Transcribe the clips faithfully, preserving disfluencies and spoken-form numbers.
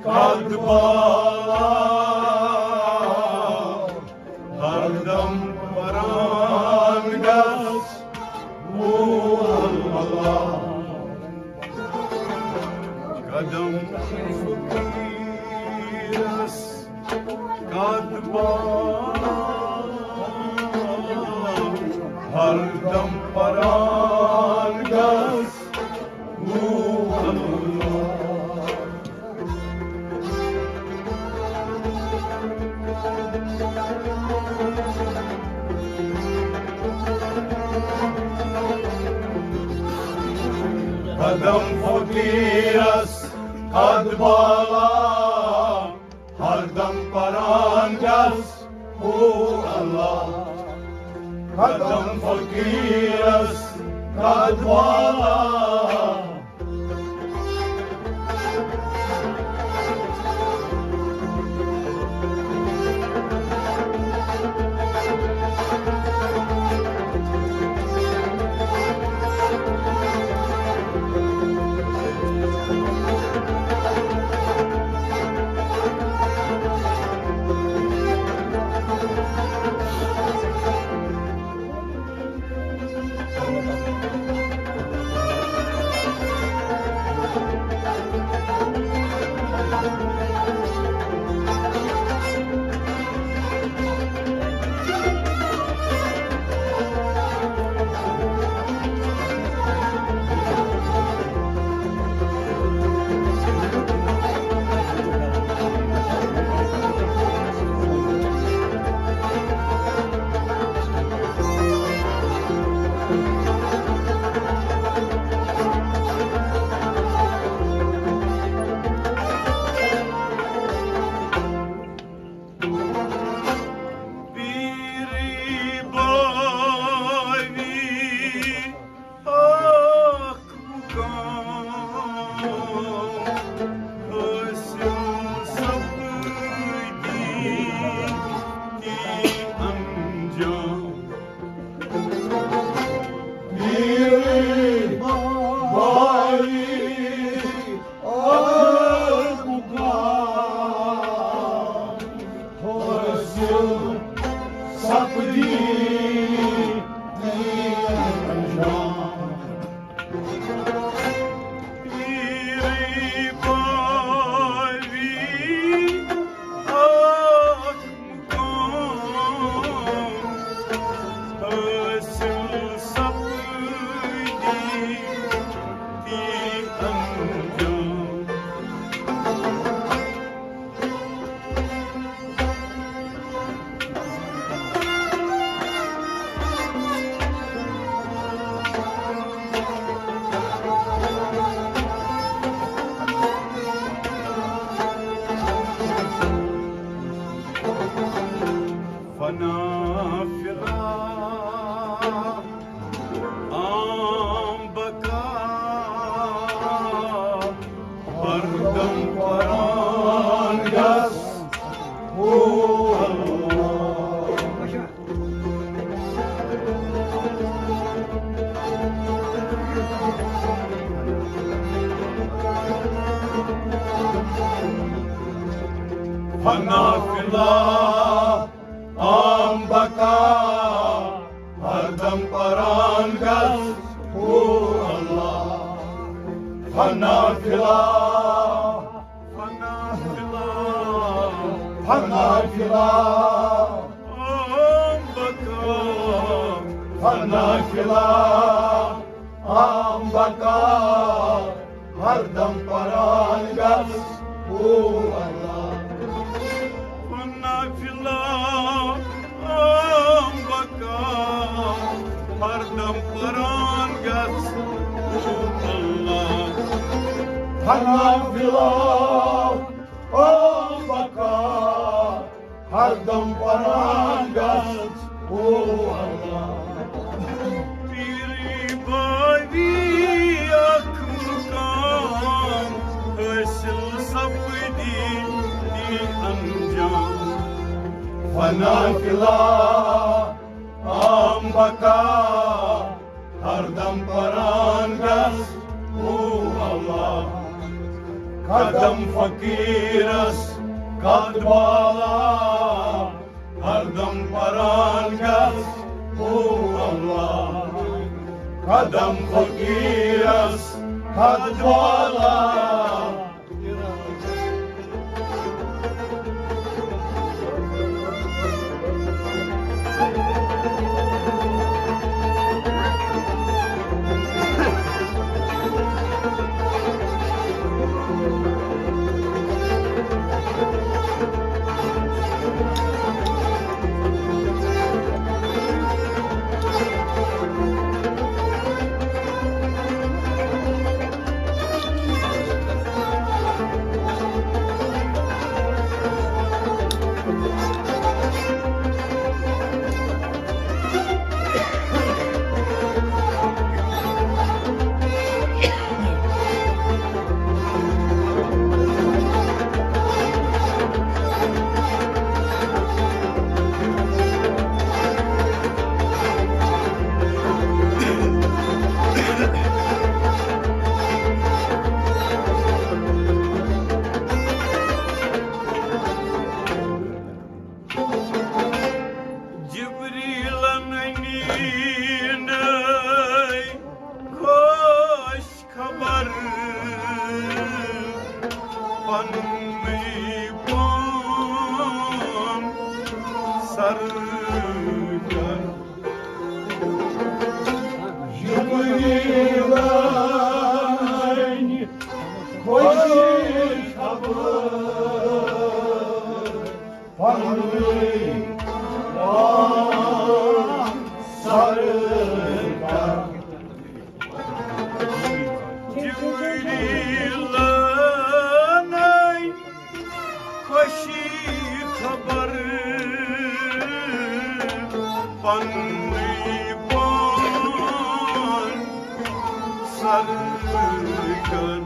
قد بالا، ہردم پران گژھ، او اللہ۔ قدم فقیرس قد بالا، ہردم پران گژھ، او اللہ۔ قدم فقیرس قد بالا، ہردم پران گژھ، او اللہ۔ قدم فقیرس قد بالا۔ پیٖرٕے بٲوی اکھ مُقام، حٲصِل سپدی تی انجام۔ پیٖرٕے بٲوی اکھ مُقام، حٲصِل سپدی تی انجام۔ پیٖرٕے بٲوی اکھ مُقام، حٲصِل سپدی تی انجام۔ فنا فی الحال عام بقا، ہردم پران گژھ، او اللہ۔ فنا فی الحال عام بقا، ہردم پران گژھ، او اللہ۔ فنا فی الحال، فنا فی الحال، فنا فی الحال، عام بقا، فنا فی الحال، عام بقا، ہردم پران گژھ، او اللہ۔ فنا فی الحال عام بقا، ہردم پران گژھ، او اللہ۔ فنا فی الحال عام بقا، ہردم پران گژھ، او اللہ۔ پیٖرٕے بٲوی اکھ مُقام، حٲصِل سپدی تی انجام۔ فنا فی الحال عام بقا، ہردم پران گژھ، او اللہ۔ قدم فقیرس قد بالا، ہردم پران گژھ، او اللہ۔ قدم فقیرس قد بالا۔ جبریلن نیٖنَے خۄش خبر پننُے پان سرکار۔ جبریلن خۄش خبر پننُے پان سرکار۔ جبریلن خوشی خبر پننُے پان سرکار۔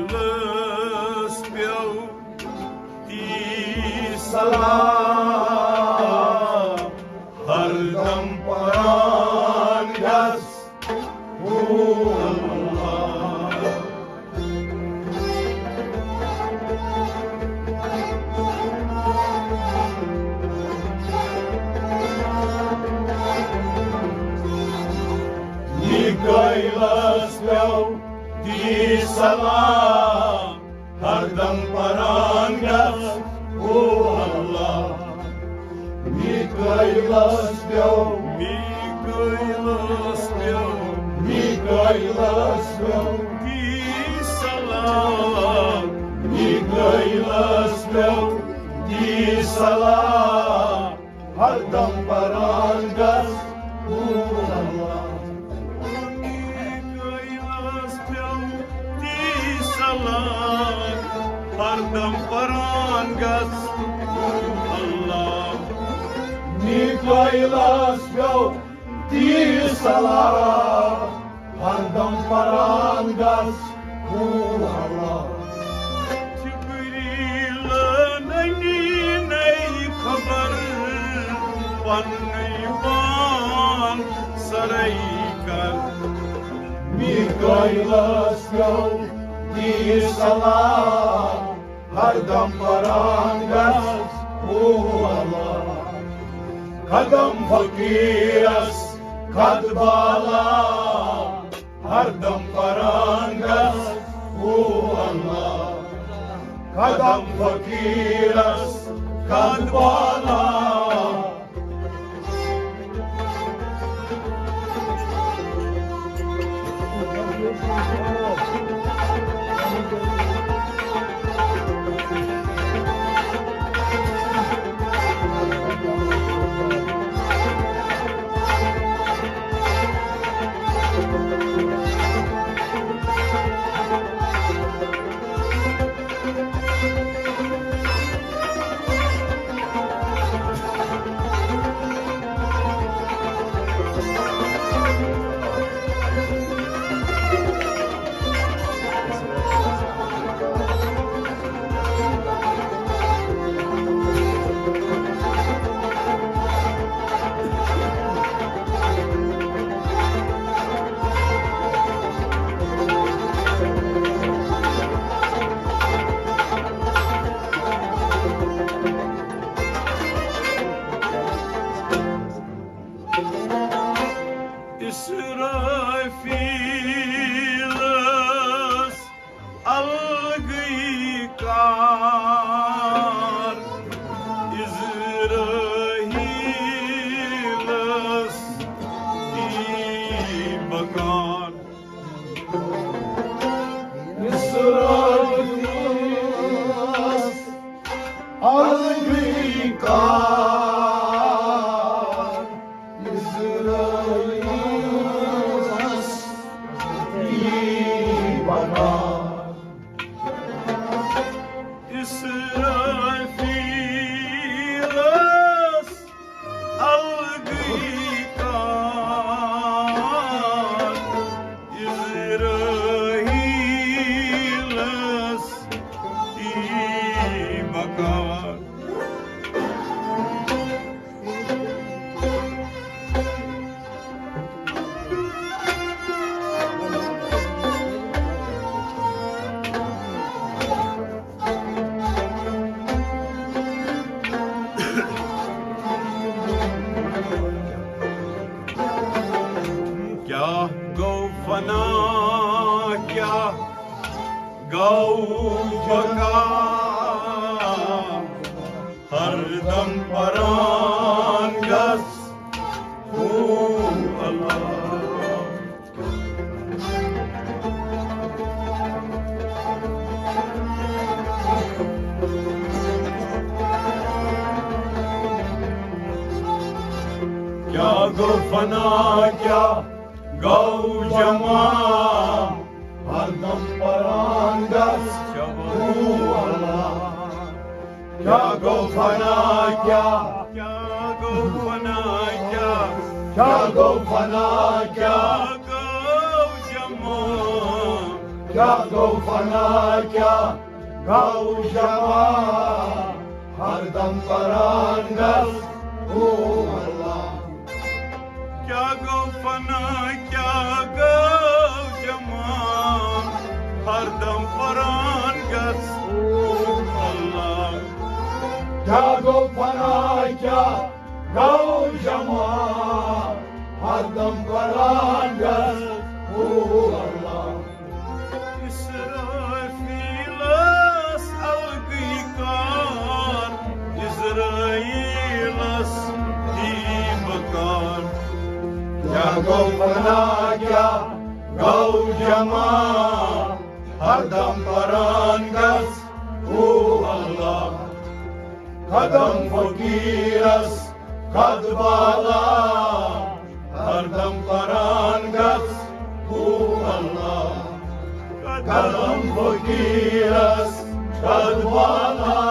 میکائیلس پیوٚو تی سلام، ہردم پران گژھ، او اللہ۔ میکائیلس پیوٚو تی سلام، ہردم پران گژھ، او اللہ۔ میکائیلس پیوٚو، میکائیلس پیوٚو، میکائیلس پیوٚو تی سلام، میکائیلس پیوٚو تی سلام۔ ہردم پران گژھ، او اللہ۔ میکائیلس پیوٚو تی سلام، ہردم پران گژھ، او اللہ۔ میکائیلس پیوٚو تی سلام، ہردم پران گژھ، او اللہ۔ جبریلن نیٖنَے خبر پننُے پان سرکار۔ میکائیلس پیوٚو تی سلام، ہردم پران گژھ، او اللہ۔ قدم فقیرس قد بالا، ہردم پران گژھ، او اللہ۔ قدم فقیرس قد بالا۔ اسرافیلس الگٕے کار، اسرافیلس دی بکار۔ اسرافیلس الگٕے کار، اسرافیلس دی بکار۔ اسرافیلس الگٕے کار، اسرافیلس دی بکار۔ کیٛاہ گوٚو فنا، کیٛاہ گوٚو بقا، ہر دم پران گژھ ہو اللہ۔ کیٛاہ گوٚو فنا، کیٛاہ گوٚو جمع، ہر دم پران گژھ ہو اللہ۔ کیٛاہ گوٚو فنا، کیٛاہ، کیٛاہ گوٚو فنا، کیٛاہ، کیٛاہ گوٚو فنا، کیٛاہ، کیٛاہ گوٚو جمع، کیٛاہ گوٚو فنا، کیٛاہ گوٚو جمع، ہر دم پران گژھ ہو اللہ۔ کیٛاہ گوٚو فنا، کیٛاہ گوٚو جمع، ہر دم پران گژھ ہو اللہ۔ کیٛاہ گوٚو فنا، کیٛاہ گوٚو جمع، ہر دم پران گژھ ہو اللہ۔ اسرافیلس الگٕے کار، اسرافیلس دی بکار۔ کیٛاہ گوٚو فنا، کیٛاہ گوٚو جمع، ہر دم پران گژھ ہو اللہ۔ قدم فقیرس قد بالا، ہر دم پران گژھ ہو اللہ۔ قدم فقیرس قد بالا۔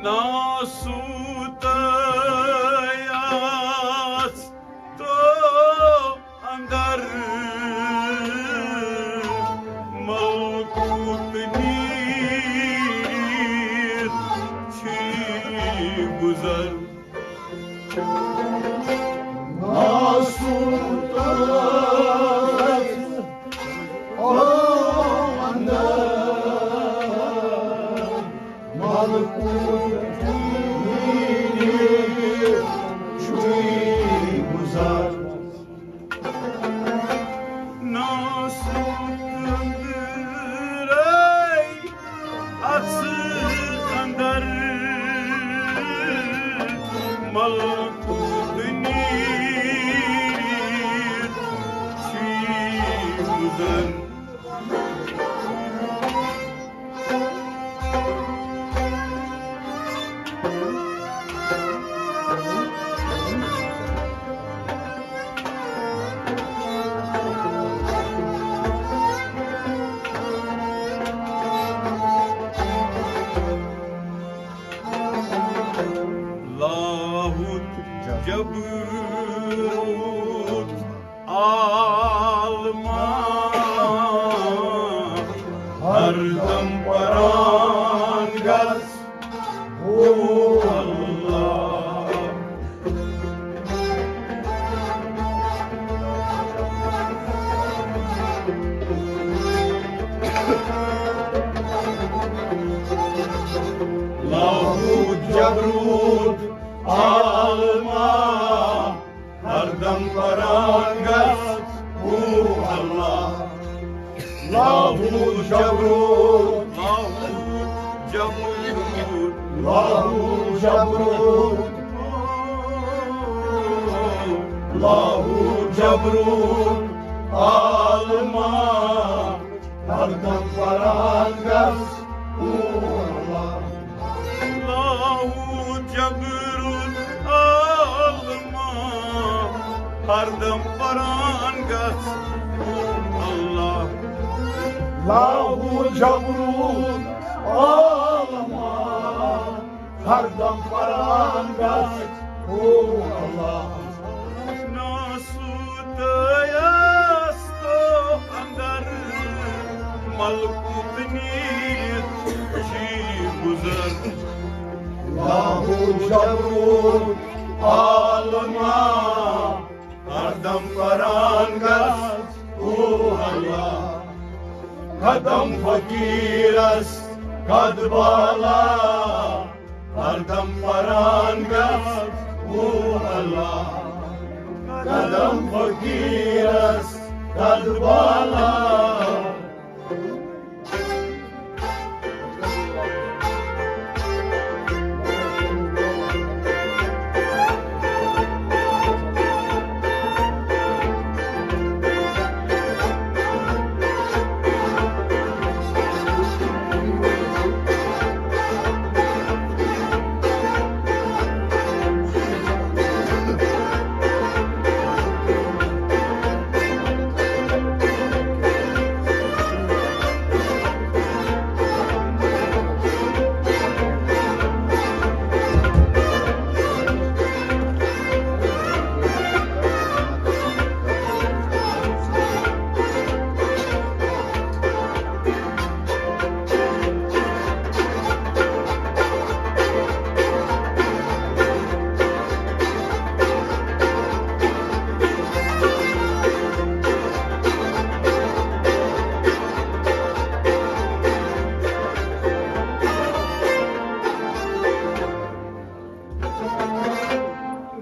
ناسوت آس تو اندر ملکوت نیٖرِتھ چھی گُزر۔ ناسوت آس او اندر ملکوت نیٖرِتھ چھی گُزر۔ ناسوت أنٛدرَے اَژٕ اَندَر، ملکوت نیٖرِتھ لاہوت جبروت عالما، ہر دم پران گژھ ہو اللہ۔ لاہوت جبروت عالما، ہر دم پران گژھ ہو اللہ۔ لاہوت جبروت، لاہوت جبروت، لاہوت جبروت، لاہوت جبروت عالما، ہر دم پران گژھ ہو اللہ۔ لاہوت جبروت عالما، ہر دم پران گژھ ہو اللہ۔ لاہوت جبروت عالما، ہر دم پران گژھ ہو اللہ۔ ناسوتیس تو اندر ملکوت نیرتھ چھی گزر۔ لاہوت جبروت عالما، ہر دم پران گژھ ہو اللہ۔ قدم فقیرس قد بالا، ہر دم پران گژھ ہو اللہ۔ قدم فقیرس قد بالا۔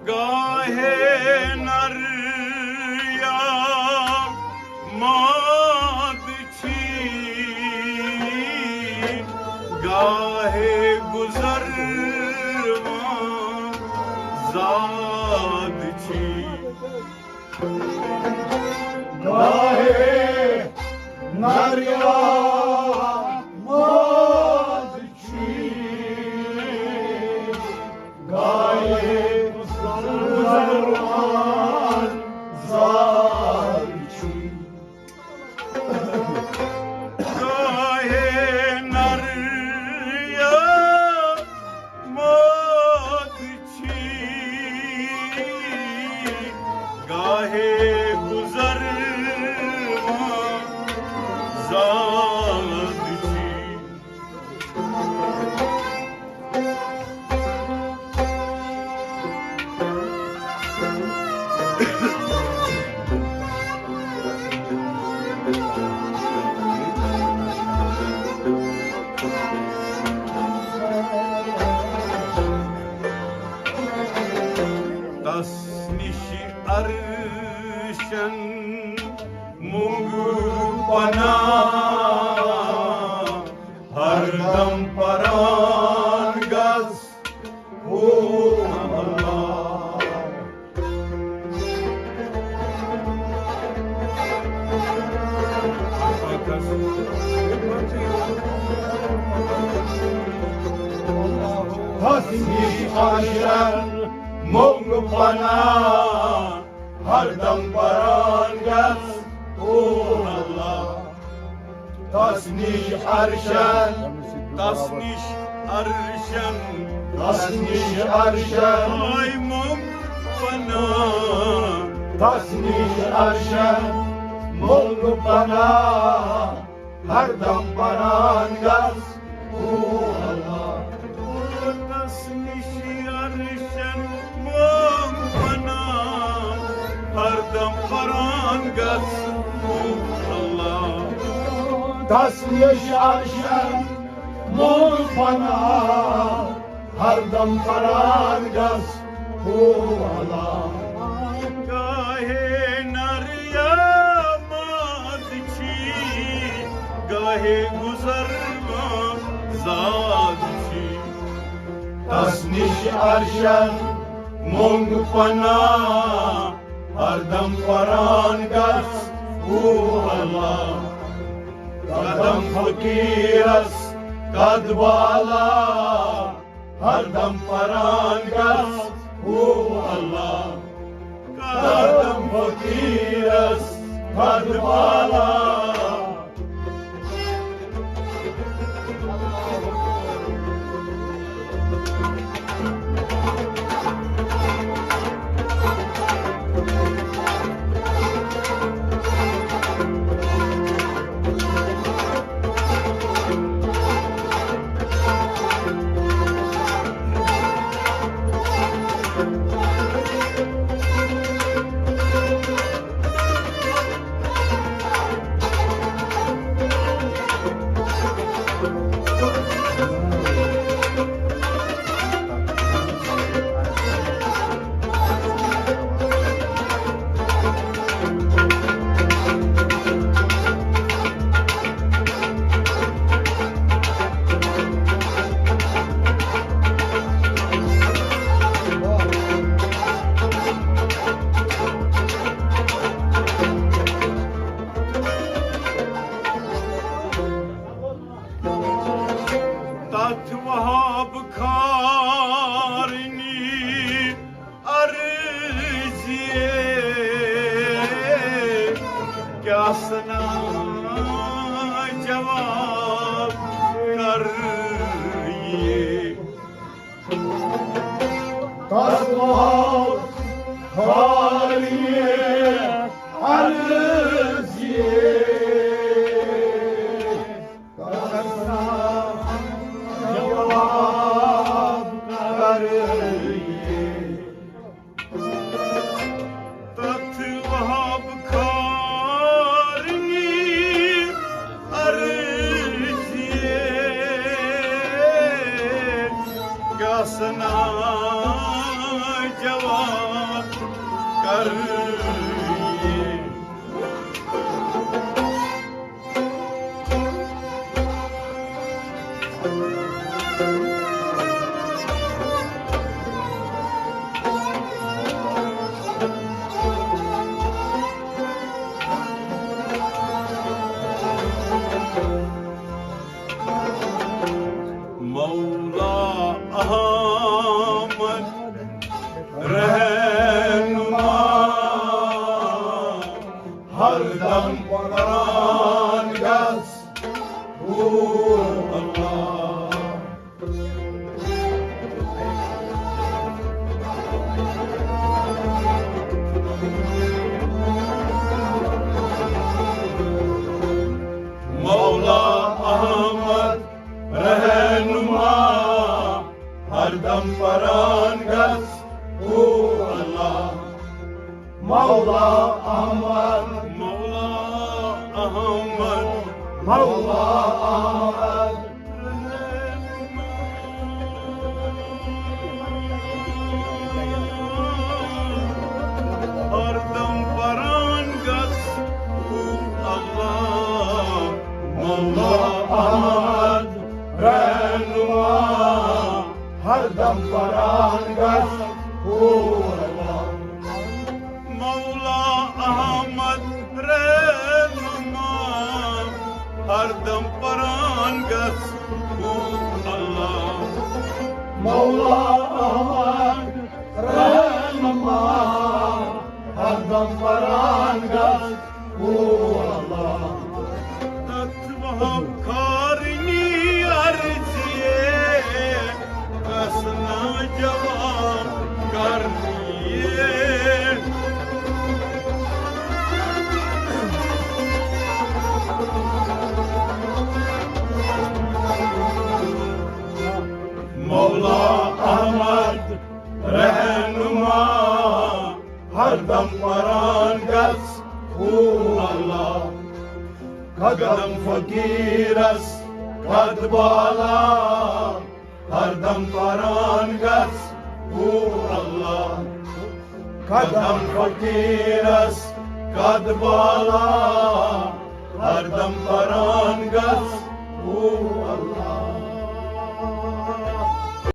گاہے نر یا ماد چھی، گاہے گزروان زاد چھی۔ گاہے نر یا ماد چھی، گاہے گزروان زاد چھی۔ گاہے نر یا ماد چھی، گاہے گزروان زاد چھی۔ تس نش عرشن مونگ پناہ، ہر دم پران گژھ ہو اللہ۔ نِش عرشن مۄنگ پناہ، ہردم پران گژھ، او اللہ۔ تس نِش عرشن، تس نِش عرشن، تس نِش عرشن آے مۄنگ پناہ، تس نِش عرشن مۄنگ پناہ، ہردم پران گژھ، او اللہ۔ تس نِش عرشن مۄنگ پناہ، ہردم پران گژھ، او اللہ۔ تس نِش عرشن مۄنگ پناہ، ہردم پران گژھ، او اللہ۔ گاہے نر یا ماد چھی، گاہے گزر ما زاد چھی۔ تس نِش عرشن مۄنگ پناہ، ہردم پران گژھ، او اللہ۔ قدم فقیرس قد بالا، ہردم پران گژھ، او اللہ۔ قدم فقیرس قد بالا۔ تتھ وہاب کھارنی عرض یہ، کیا سنا جواب کر یہ۔ تس وہاب کھارنی عرض یہ، تتھ وہاب کھارنی عرض یہ، کیا سنا جواب کر یہ۔ مولا احمد رہنما، ہر دم پران گژھ، او اللہ۔ مولا احمد رہنما، ہر دم پران گژھ، او اللہ۔ مولا احمد، مولا احمد، مولا احمد۔ ہر دم پران گژھ، او اللہ۔ مولا احمد رہنما، ہر دم پران گژھ، او اللہ۔ مولا احمد رہنما، ہر دم پران گژھ، پران گژھ، او اللہ۔ تتھ وہم کھارنی عرضیے، گژھ ناجواب کرنیے۔ مولا احمد رہنما، ہردم پران گژھ، او اللہ۔ قدم فقیرس قد بالا، ہردم پران گژھ، او اللہ۔ قدم فقیرس قد بالا، ہردم پران گژھ، او اللہ۔